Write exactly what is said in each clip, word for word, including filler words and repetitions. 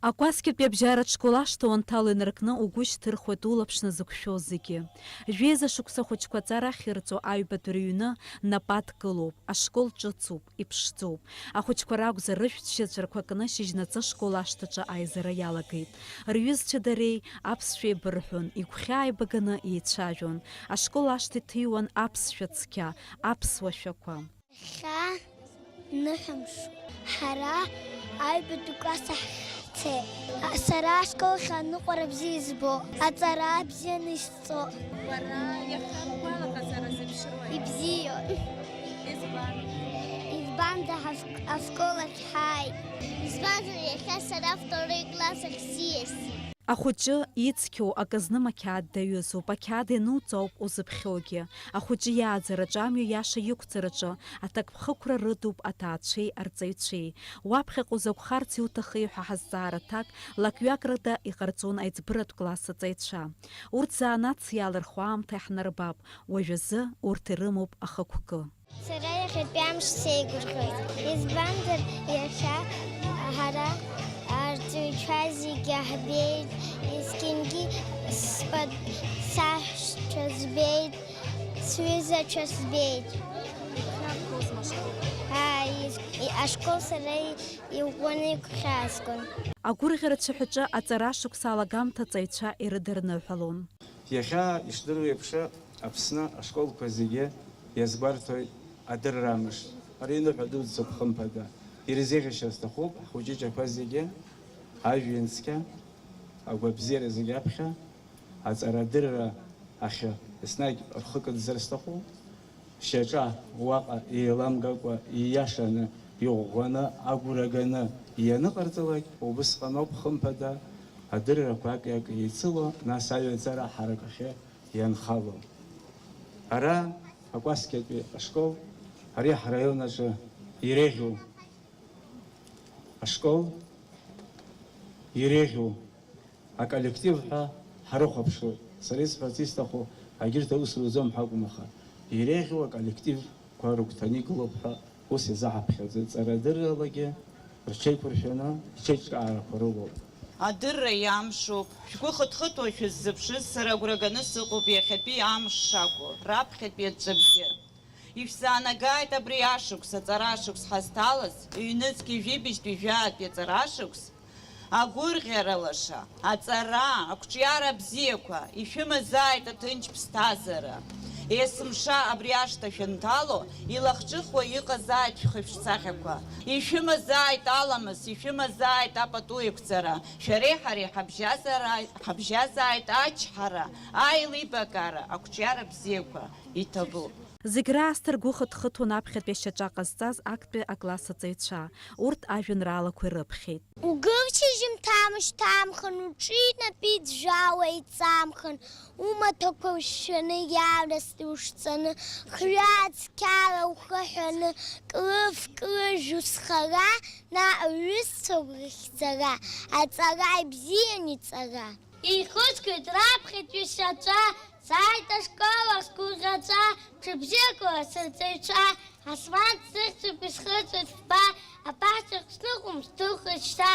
Акәасқьатәи абжьаратә школ ашҭа уанҭало инаркны угәы шьҭырхуеит улаԥш назықәшәо зегьы. Жәеиза шықәса ахәыҷқәа аҵара ахьырҵо аҩбатәи рыҩны нап адкылоуп, ашкол ҿыцуп, иԥшӡоуп. Ахәыҷқәа ракәзар, рышәҭшьыҵәрақәа кны шьыжьнаҵы ашкол ашҭаҿы аизара иалагеит. Рҩызцәеи дареи аԥсшәа еибырҳәон, игәхьаа еибаганы еицәажәон. Ашкол ашҭа иҭыҩуан аԥсшәа цқьа, аԥсуа шәақәа. Иахьа ныҳәамш. Ҳара аҩбатәи класс ахь ҳцеит. Сара ашкол ахь аныҟәара бзиа избо, аҵара бзианы исҵо. Бара иахьа бгәалаҟазара зеиԥшрои? Ибзиоуп. Избан? Избанзар ҳашк-, ашкол ахь ҳааит. Избанзар, иахьа сара второй класс ахь сиасит. Ахәыҷы ицқьоу акы зным ақьаад даҩызоуп, ақьаад иануҵо ауп узыԥхьогьы. Ахәыҷы иааӡараҿы, амҩа иаша иқәҵараҿы аҭакԥхықәра рыдуп аҭаацәеи арҵаҩцәеи. Уаԥхьаҟа узакәхарц иуҭахи ҳәа ҳазҵаара аҭак лак-ҩакрада иҟарҵон аиҵбыратә класс аҵаҩцәа. Урҭ заанаҵ иаалырхуа аамҭа иаҳнарбап, уажәазы урҭ ирымоуп ахықәкы. Сара иахьатәи амш сеигәырӷьоит, избанзар, иахьа ҳара арҵаҩцәа зегьы ҳбеит, есқьынгьы спа-, саҳәшьцәа збеит, сҩызацәа збеит. Ааи, ис-, и-, ашкол сара и-, иӷәӷәаны игәхьаазгон. Агәырӷьара цәаҳәаҿы аҵара шықәса алагамҭа аҵаҩцәа ирыдырныҳәалон. Иахьа ишдыру еиԥш, Аԥсны ашколқәа зегьы иазгәарҭоит адырра амш. Ари ныҳәа дуӡӡоуп, хымԥада. Ирзеиӷьашьа сҭахуп ҳхәыҷыҷақәа зегьы, ажәҩан цқьа, агәабзиара зегь аԥхьа, аҵарадырра ахьы еснагь рхы кыдзар сҭахуп. Шьаҿа уаҟа еиламгакәа, ииашаны, иӷәӷәаны, агәра ганы ианыҟарҵалак, убысҟаноуп, хымԥада, адыррақәа акы-акы еицыло, нас аҩаӡара ҳаракахьы ианхало. Ара, акәасқьатәи ашкол, ари ҳраион аҿы иреиӷьу ашкол, иреиӷьу аколлектив ҳәа ҳрыхәаԥшуеит. Сара исҳәарц исҭаху, егьырҭ аус руӡом ҳәа акәым, аха иреиӷьу аколлективқәа рыгәҭаны игылоуп ҳәа ус изаҳаԥхьаӡоит. Ҵарадырралагьы рҽеиқәыршәаны рҽеиҿкаарақәа рылоуп. Адырра иамшуп, шәгәы хыҭхыҭуа шәыззыԥшыз сара агәра ганы сыҟоуп иахьатәи амш шакәу, раԥхьатәи аҵәҵәабжьы. Ишәзаанагааит абри ашықәс, аҵара ашықәс ҳазҭалаз, ҩнызқь ҩажәи быжьтәи жәаатәи аҵара ашықәс, агәырӷьара лаша, аҵара, ақәҿиара бзиақәа, ишәымазааит аҭынч ԥсҭазаара. Есымша абри ашҭа шәанҭало, илахҿыхуа иҟазааит шәхы шәсахьақәа. Ишәымазааит аламыс, ишәымазааит апату еиқәҵара. Шәареи ҳареи ҳабжьазааит, ҳабжьазааит ачҳара, аилибакаара, ақәҿиара бзиақәа. Иҭабуп. Зегь раасҭа ргәы хыҭхыҭуан аԥхьатәи ашьаҿа ҟазҵаз актәи акласс аҵаҩцәа. Урҭ ажәеинраалақәа ирыԥхьеит. Угылшьыжьымҭамышьҭамхан, уҿи напи ӡәӡәауа иҵамхан, умаҭәақәа шәаны иааласны ушҵаны, хҩа цқьала ухы ҳәаны, клыф-клыжә узхара, наҟ уҩызцәа рыхьӡара, аҵара ибзиан иҵара. Еихысгоит раԥхьатәи шьаҿа, сааит ашкол ахь сгәырӷьаҵәа, мшыбзиақәа сырҵаҩцәа, асмант сыхьӡуп исхыҵәоит фба, абаҳчахь сныҟәом сдәылхеит шьҭа,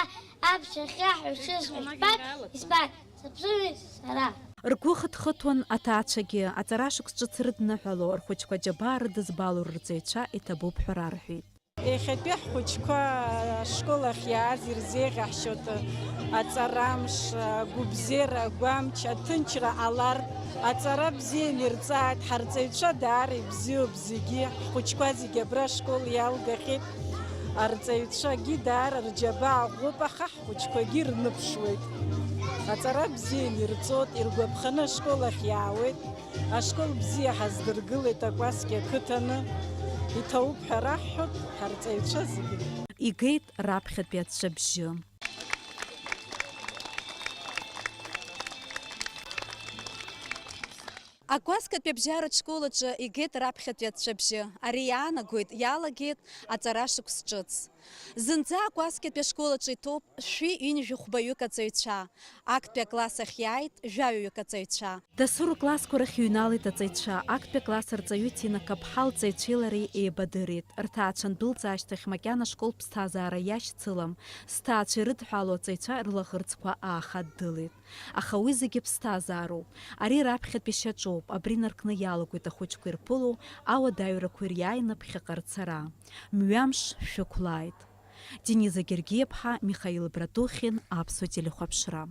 аԥшьа хьаҳәа шысҳәо жәбап, избан, саԥсуеит сара. Ргәы хыҭхыҭуан аҭаацәагьы, аҵара шықәс ҿыц рыдныҳәало, рхәыҷқәа џьабаа рыдызбало рырҵаҩцәа иҭабуп ҳәа рарҳәеит. Иахьатәи ҳхәыҷқәа ашкол ахь иааз ирзеиӷьаҳшьоит аҵарамш, агәыбзиара, агәамч, аҭынчра ҟалартә, аҵара бзианы ирҵааит, ҳарҵаҩцәа даара ибзиоуп зегьы, ҳхәыҷқәа зегьы абра ашкол иалгахьеит, арҵаҩцәагьы даара рџьабаа ӷәӷәоуп, аха ҳхәыҷқәагьы ирныԥшуеит. Аҵара бзианы ирҵоит, иргәаԥханы ашкол ахь иаауеит. Ашкол бзиа ҳаздыргылеит Акәасқьа ақыҭаны, иҭабуп ҳәа раҳҳәоит ҳарҵаҩцәа зегьы. Игеит раԥхьатәи аҵәҵәабжьы. Акәасқьатәи абжьаратә школ аҿы игеит раԥхьатәи ацәа-бжьы. Ари иаанагоит, иалагеит аҵара шықәс ҿыц. Зынӡа акәасқьатәи ашкол аҿы иҭоуп шәи ҩынҩажәи хәбаҩык аҵаҩцәа. Актәи акласс ахь иааит жәаҩаҩык аҵаҩцәа. Дасу рыклассқәа рахь иҩналеит аҵаҩцәа. Актәи акласс арҵаҩы Ҭина Каԥҳа лҵаҩцәеи лареи еибадырит. Рҭаацәа андәылҵ ашьҭахь макьана ашкол ԥсҭазаара иашьцылам. Зҭаацәа ирыдҳәалоу аҵаҩцәа рылаӷырӡқәа аахаддылеит. Аха уи зегьы ԥсҭазаароуп. Ари раԥхьатәи шьаҿоуп, абри наркны иалагоит ахәыҷқәа ирԥыло ауадаҩрақәа ириааины ԥхьаҟа рцара. Мҩамш шәықәлааит. Дениза Гергиаԥҳа, Михаил Братухин, Аԥсуа телехәаԥшра.